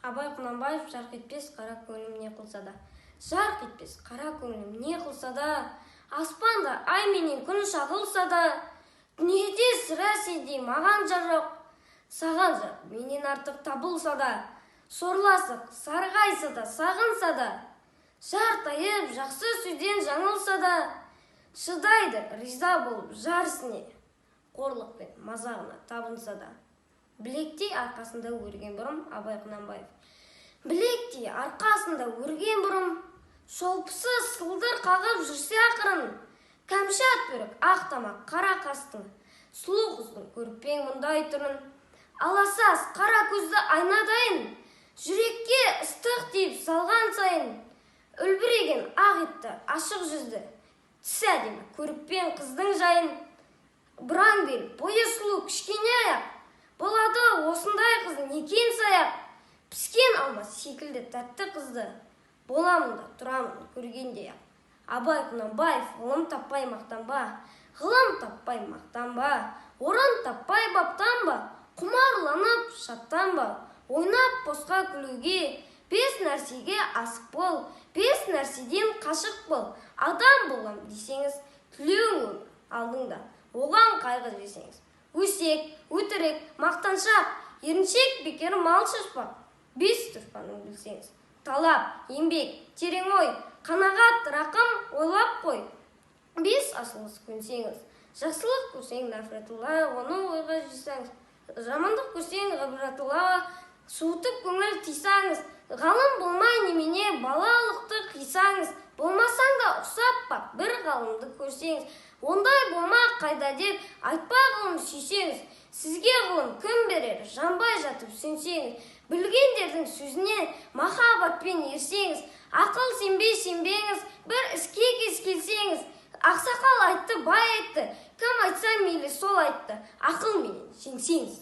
Абай Құнанбаев, «Жарқ етпес қара көңілім не қылса да». Жарқ етпес қара көңілім не қылса да, аспанда ай менен күн шағылса да, дүниеде сірә сендей маған жар жоқ, саған жар менен артық табылса да, сорласып сарғайса да, сағынса да, жар тайып жақсы сөзден жаңылса да, шыдайды риза болып жар ісіне, қорлық пен мазағына табынса да. «Білектей арқасында өрген бұрым», Абай Құнанбаев. Білектей арқасында өрген бұрым, шолпысы сылдыр қағып жүрсе ақырын, кәмшат бөрік, ақ тамақ, қара қастың, сұлу қыздың көріп пе ең мұндай түрін? Аласас қара көзді айнадайын, жүрекке ыстық тиіп салған сайын, үлбіреген ақ етті, ашық жүзді, тісі әдемі, көріп пе ең қыздың жайын? Бұраң бел, бойы сұлу, кішкене аяқ, болады осындай қыз некен саяқ. Піскен алма секілді тәтті қызды боламын да тұрамын көргенде ақ. Абай Құнанбаев, «Ғылым таппай мақтанба». Ғылым таппай мақтанба, орын таппай баптанба, құмарланып шаттанба, ойнап босқа күлуге. Бес нәрсеге асық бол, бес нәрседен қашық бол. Адам болам десеңіз, тілеуің өмір алдыңда, оған қайғы жесеңіз. Өсек, өтірік, мақтаншақ, еріншек, бекер мал шашпақ. Бес дұшпаның білсеңіз: талап, еңбек, терең ой, қанағат, рақым, ойлап қой. Бес асыл іс көнсеңіз: жақсылық көрсең, нәфратулла, оны ойға жисаңыз, жамандық көрсең, ғибратулла, суытып көңіл тыйсаңыз, ғалым болмай немене, балалықты қисаңыз, болмасаң да ұқсап бақ бір ғалымды көрсеңіз, ондай болма қайда деп айтпа ғылым сүйсеңіз. Сізге ғылым кім берер, жанбай жатып сөнсеңіз? Білгендердің сөзіне махаббатпен ерсеңіз, ақыл сенбей сенбеңіз бір іске кез келсеңіз. Ақсақал айтты, бай айтты, кім айтса, мейлі сол айтты, ақылменен жеңсеңіз.